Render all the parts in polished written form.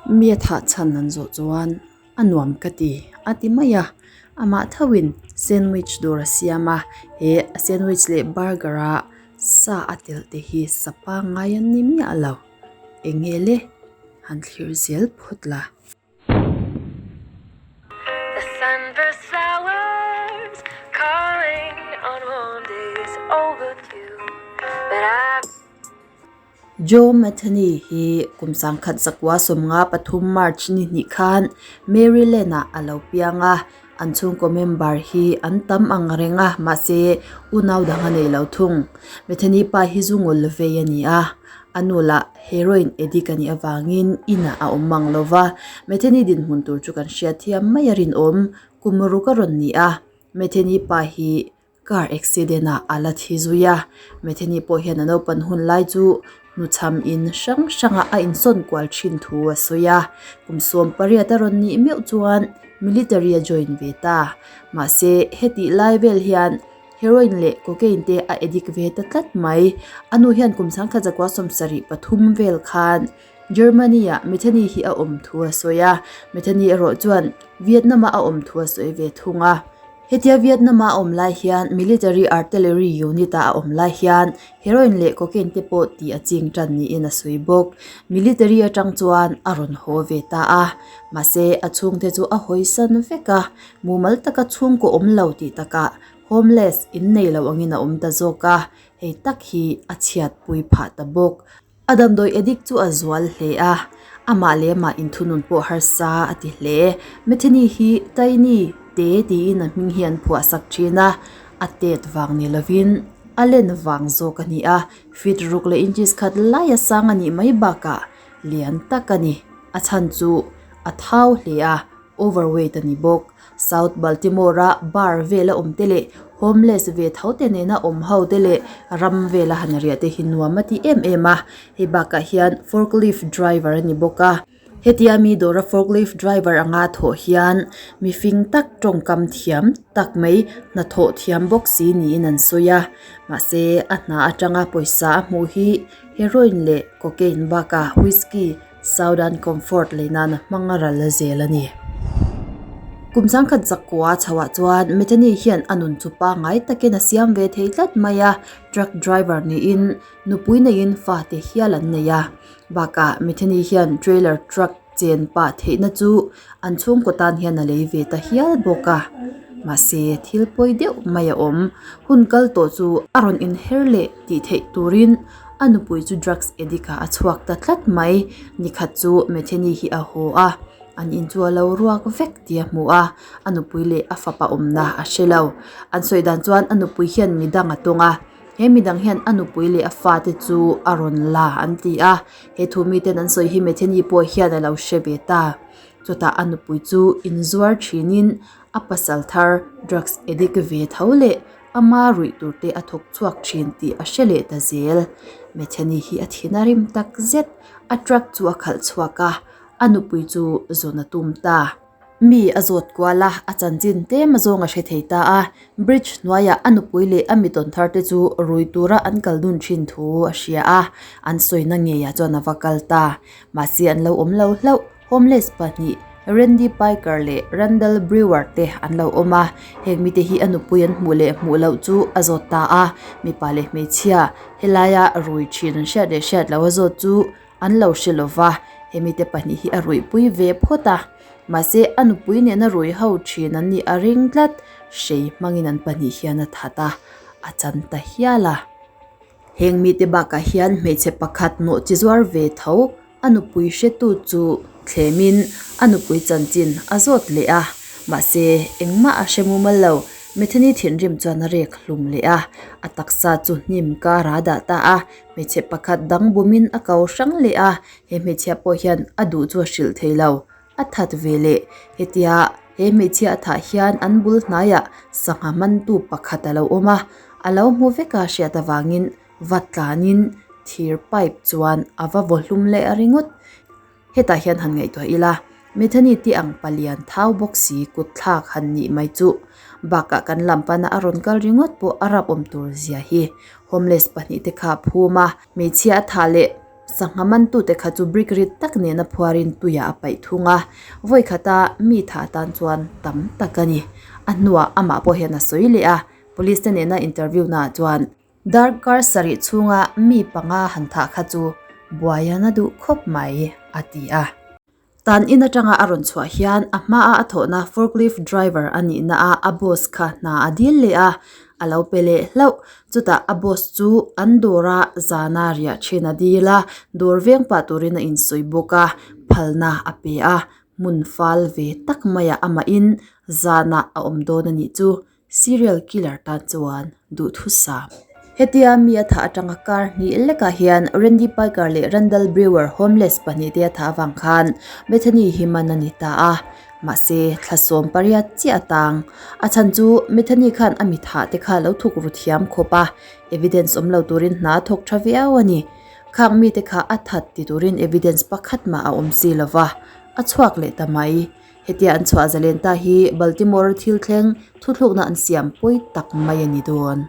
Mi a thah chhan an zawh chuan a nuam ka ti a ti mai a, amah thoin sandwich dawr a siam a, he a sandwich leh burger a sa a telh te hi sa pangngai an ni miah lo, eng nge le han thlir zel phawt la. Joe Matheny hi kum sangkhat zakua 53 March ni hnih khan Maryland-ah a lo piang a, an chhungkaw member hi an tam ang reng a, mahse unau dang a nei lo thung. Matheny pa hi zu ngul vei a ni a, a nu lah heroin addict a nih avangin inah a awm mang lo va. Matheny dinhmun tur chu kan hriat thiam mai a rinawm, kum ruk a rawn ni a, Matheny pa hi Car accident ah a la thi zui a, Metheny pawh hian a naupan hun lai chu hnuchham in hrang hrang ah a insawn kual thin thu a sawi a, kum 18 a rawn nih meuh chuan military a join ve ta. Mahse, hetih lai vel hian heroin leh cocaine te a addict ve ta tlat mai. A nu hian kum 1973 vel khan Germany ah Metheny hi a awm thu a sawi a, Metheny erawh chuan Vietnam ah a awm thu a sawi ve thung a. Hetia Vietnam a awm lai hian Military Artillery Unit a a awm lai hian heroin leh cocaine te pawh tih a ching tan niin a sawi bawk. Military atang chuan a rawn haw ve ta a, mahse a chhungte chu a hawisan vek a, mumal taka chhungkaw awm lo tih takah homeless in nei lo angin a awm ta zawk a, hei tak hi a chhiatpui phah ta bawk. A damdawi addict chu a zual hle a, amah leh amah inthunun pawh harsa a ti hle. Metheny hi Tiny te tiin a hming hi an phuah sak thin a, a tet vang ni lovin a len vang zawk a ni a, feet ruk leh inches khat laia sang a nih mai bakah lian tak a ni. A chhan chu a thau hle a, Overweight a ni bawk. South Baltimore-a bar vela awm te leh homeless ve tho te nena awm ho te leh ram vela han riah te hi nuam a ti em em a. Hei bakah hian forklift driver a ni bawk a. Hetia mi dawra forklift driver anga thawh hian mifing tak tawngkam thiam tak mai hnathawh thiam bawk si niin an sawi a. Mahse a hna atanga pawisa a hmuh hi heroin leh cocaine bakah whisky, Southern Comfort lei nana hmang a ral zel a ni. Kum sangkhat zakua chhoah chuan Metheny hian a nun chu pangngai takin a siam ve thei tlat mai a, truck driver niin nupui neiin fate hial an nei a. Bakah Metheny hian trailer truck chen pah theihna chu an chhungkaw tan hian a lei ve ta hial bawk a. Mahse thil pawi deuh mai a awm. Hun kal tawh chu a rawn inher leh tih theih turin A nupui chu drugs addict ah a chhuak ta tlat mai. Nikhat chu Metheny hi a haw a, an in chu a lo ruak vek tih a hmu a, a nupui leh a fapa awmna a hre lo. An sawi dan chuan a nupui hian midang a tawng a, he midang hian a nupui leh a fate chu a rawn la an ti a, he thu miten an sawi hi Metheny pawh hian a lo hre ve ta. Chutah a nupui chu inzuar thinin a pasal thar drugs addict ve tho leh Ama ruih tur te a thawk chhuak thin tih a hre leh ta zel. Metheny hi a thin a rim tak zet. A truck chu a khalh chhuak a, a nupui chu zawn a tum ta. Mi a zawt kual a, a chanchin tlem a zawng a hre thei ta a. Bridge hnuaiah a nupui leh a mi tawn thar te chu rui tura an kal dun thin thu a hria a, an sawina ngeiah chuan a va kal ta. Mahse an lo awm lo hlauh. Homeless pahnih, Randy Piker leh Randall Brewer te an lo awm a, heng mite hi a nupui an hmuh leh hmuh loh chu a zawt ta a, mipa leh hmeichhia helaia rui thin an hriat leh hriat loh a zawt chu an lo hre lo va, he mite pahnih hi a ruihpui ve phawt a, mahse a nupui nena rui ho thin an nih a ring tlat, hrei hmangin an pahnih hian a that a, a chan ta hial a. Heng mite bakah hian hmeichhe pakhat nawh chi zuar ve tho A nupui hretu chu thlemin a nupui chanchin a zawt leh a, mahse engmah a hre mumal lo. Metheny thinrim chuan a rek hlum leh a, a taksa chu hnim kar a dah ta a, hmeichhe pakhat dang bumin a ko hrang leh a, he hmeichhia pawh hian a duh chu a hrilh thei lo. A that ve leh, hetia he hmeichhia a thah hian an bul hnaiah sangha mantu pakhat a lo awm a, a lo hmu vek a hriat avangin Va tlanin thir pipe chuan a va vaw hlum leh a ringawt. Hetah hian han ngaihtuah ila, Metheny te ang palian thau bawk si kut thlak han nih mai chu. Bakah kan lam pana a rawn kal ringawt pawh a rap awm tur zia hi. Homeless pahnih te kha a phum a, hmeichhia a thah leh Sangha mantute kha chu brick rit tak nena phuarin tuiah a paih thung a, vawi khata mi thah atan chuan tam tak a ni. A hnuah amah pawh hian a sawi leh a, police te nena interview naah chuan darkar sarih chhunga mi panga han thah kha chu buai a na duh khawp mai, a ti a. Tan in atanga a rawn chhuah hian a hmaa a thawhna forklift driver a nihna a a boss kha hna a dil leh a, a lo pe leh hlauh. Chutah a boss chu an dawra zana riah thin a dil a, dawr veng pah turin a insawi bawk a, phalna a pe a, hmun fal ve tak maiah amahin zanah a awm dawn a nih chu. Serial killer tan chuan duhthusam. Hetia mi a thah atanga kar hnih lekah hian Randy Piker leh Randall Brewer homeless pahnihte a thah avang khan Metheny hi man a ni ta a, mahse thla 18 chiah a tang. A chhan chu Metheny khan a mi thah te kha lo thuk ru thiam khawp a, evidence awm lo turin hna a thawk tha viau a ni. Khang mite kha a that ti turin evidence pakhat mah a awm si lova, a chhuak leh ta mai. Hetia an chhuah zalen ta hi Baltimore thil thleng thuthlukna an siam pawi tak mai a ni dawn.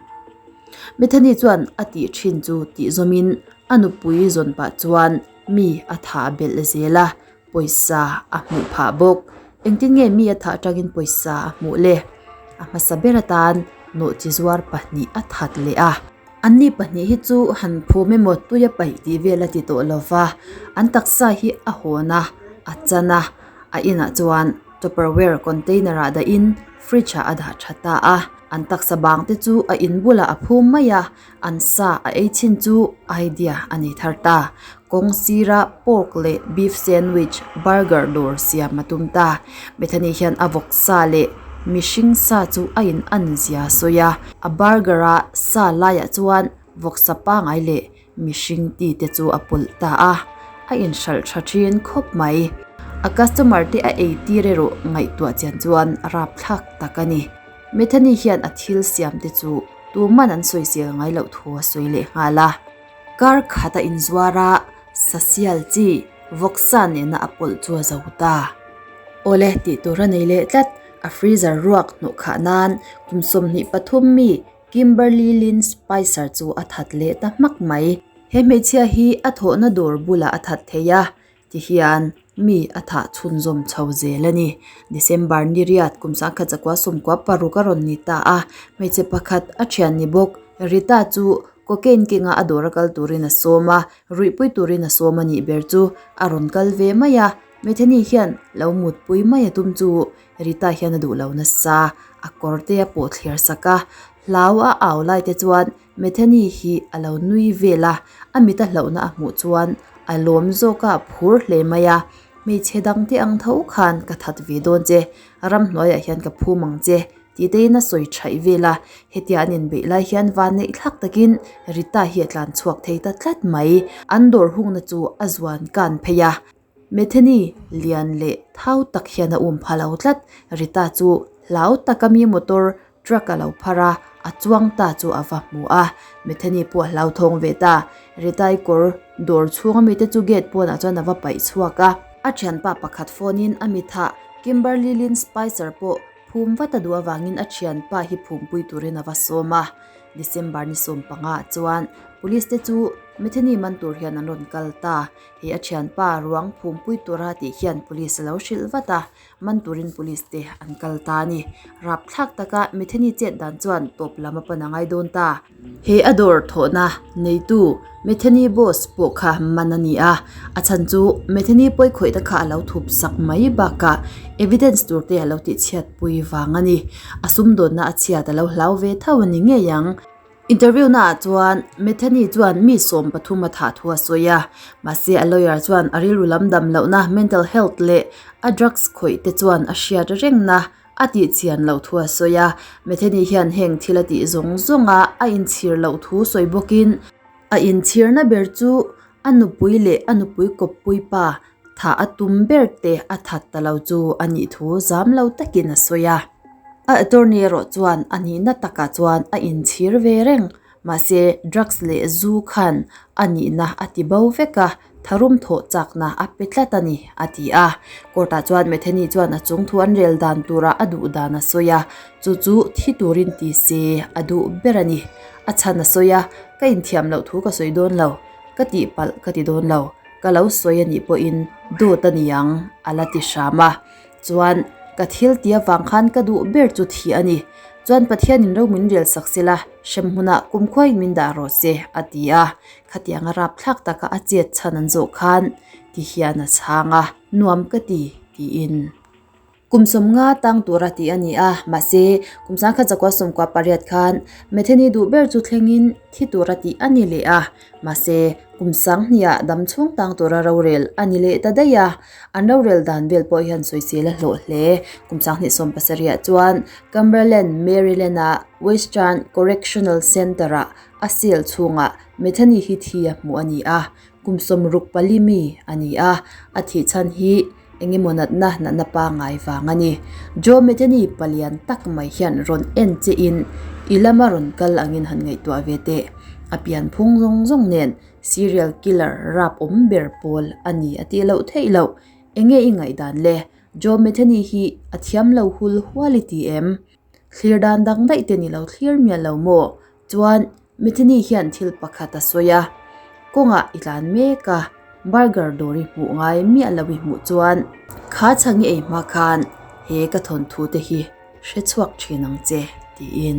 Metheny chuan a tih thin chu tih zawmin a nupui zawn pah chuan mi a thah belh zel a, pawisa a hmuh phah bawk. Engtin nge mi a thah atangin pawisa a hmuh le? A hmasa ber atan nawhchi zuar pahnih a that leh a. Anni pahnih hi chu han phum emaw tui a paih tih vel a ti tawh lo va, an taksa hi a hawn a, a chan a, a inah chuan tupperware container ah dahin fridge ah a dah tha ta a, an taksa bang te chu a in bulah a phum mai a, an sa a ei chin chu idea a nei thar ta. Kawng sira pork leh beef sandwich, burger dawr siam a tum ta. Bethany hian a vawk sa leh mihring sa chu a in an zia a sawi a, a burger a sa laiah chuan vawksa pangai leh mihring ti te chu a pawlh ta a, a inhralh tha thin khawp mai. A customer te a ei tir erawh ngaihtuah chian chuan a rapthlak tak a ni. Methany hian a thil siam te chu tuman an sawisel ngai loh thu a sawi leh nghal a. Kar khat a inzuar a, sasial chi vawksa nena a pawlh chu a zo ta. Awle tih tur a nei leh tlat, a freezer ruak hnawh khah nan kum 23 mi Kimberly Lynn Spicer chu a that leh ta hmak mai. He hmeichhia hi a thawhna dawr bulah a that thei a, Tihian mi a thah chhunzawm chho zel a ni. December ni riat kum 1996 a rawn ni ta a, hmeichhe pakhat a thian ni bawk. Rita chu cocaine kenga a dawr a kal turin a sawm a, ruihpui turin a sawm a nih ber chu a rawn kal ve mai a. Metheny hian lo mutpui mai a tum chu Rita hian a duh lo nasa, a kawr te a pawh thliar sak a, hlau a au lai te chuan Metheny hi a lo nui vel a, a mit a hlauhna a hmuh chuan a lawm zawk a phur hle mai a, Hmeichhe dang te ang tho khan ka that ve dawn che, ramhnuaiah hian ka phum ang che, tih te in a sawi thaih vel a, hetia an inbeih lai hian van neih thlak takin Rita hi a tlan chhuak thei ta tlat mai, an dawr hungna chu a zuan kan phei a. Metheny lian leh thau tak hian a um pha lo tlat. Rita chu hlau taka mi motor truck a lo phar a, a chuang ta chu a va hmu a. Metheny pawh a hlauthawng ve ta. Rita-i kawr dawr chhunga mite chu gate pawnah chuan a va paih chhuak a. A thianpa pakhat phone in a mithah Kimberly Lynn Spicer pawh phum vat a duh avangin a thianpa hi phumpui turin a va sawm a. December ni 15 ah chuan police te chu Metheny man tur hian an rawn kal ta. He a thianpa ruang phumpui tura tih hian police a lo hrilh vat a, man turin police te an kal ta a ni. Rapthlak taka Metheny chet dan chuan tawp lam a pan a ngai dawn ta. He a dawr thawhna neitu Metheny boss pawh kha man a ni a, a chhan chu Metheny pawikhawihna kha a lo thup sak mai bakah evidence tur te a lo tihchhiatpui vang a ni. A sumdawnna a chhiat a lo hlau ve tho a ni ngei ang. Interview naah chuan Metheny chuan mi 13 a thah thu a sawi a, mahse a lawyer chuan a rilru lam dam lohna, mental health, leh a drugs khawih te chuan a hriat rengna a tih chian loh thu a sawi a. Metheny hian heng thil a tih zawng zawnga a inchhir loh thu sawi bawkin, a inchhirna ber chu a nupui leh a nupui kawppui pa thah a tum ber te a that ta lo chu a nih thu zam lo takin a sawi a. A attorney erawh chuan a nihna takah chuan a inchhir ve reng, mahse drugs leh zu khan a nihna a ti bo vek a, tharum thawh chakna a pe tlat a ni, a ti a. Court ah chuan Metheny chuan a chung thu an rel dan tura a duh dan a sawi a, chu chu thi turin ti se a duh ber a ni. A chhan a sawi a, Ka inthiam loh thu ka sawi dawn lo. Ka tihpalh ka ti dawn lo, ka lo sawi a nih pawhin dawt a ni ang, a la ti hram a. Chuan, ka thil ti avang khan ka duh ber chu thi a ni. Chuan Pathianin ro min rel sak sela, hrem hmunah kumkhuain min dah rawh se, a ti a. Khatianga rapthlak taka a chet chhan an zawh khan ti hian a chhang a, nuam ka ti, tiin. Kum 50 tang tura tih a ni a, mahse, kum 1998 khan Metheny duh ber chu thlengin thi tura tih a ni leh a, mahse, kum 2000 dam chhung tang tura rorel a ni leh ta daih a, an rorel dan vel pawh hian sawisel a hlawh hle. Kum 2017 chuan Cumberland, Maryland-a Western Correctional Center-ah a cell chhungah Metheny hi thi a hmuh a ni a, kum 64 mi a ni a, a thih chhan hi Eng emaw natna natna pangngai vang a ni. Joe Metheny palian tak mai hian rawn en che in i lama rawn kal angin han ngaihtuah ve teh. A pian phung zawng zawng nen serial killer rap awm ber pawl a ni a tih loh theih loh. Enge i ngaihdan le? Joe Metheny hi a thiam lo hul hual i ti em? Thlir dan dang daih te ni lo thlir mial lo maw? Chuan Metheny hian thil pakhat a sawi a, kawngah i tlan mek a, burger dawr i hmuh ngai miah lo i hmuh chuan kha chhang i ei hma khan he ka thawnthu te hi hre chhuak thin ang che tiin.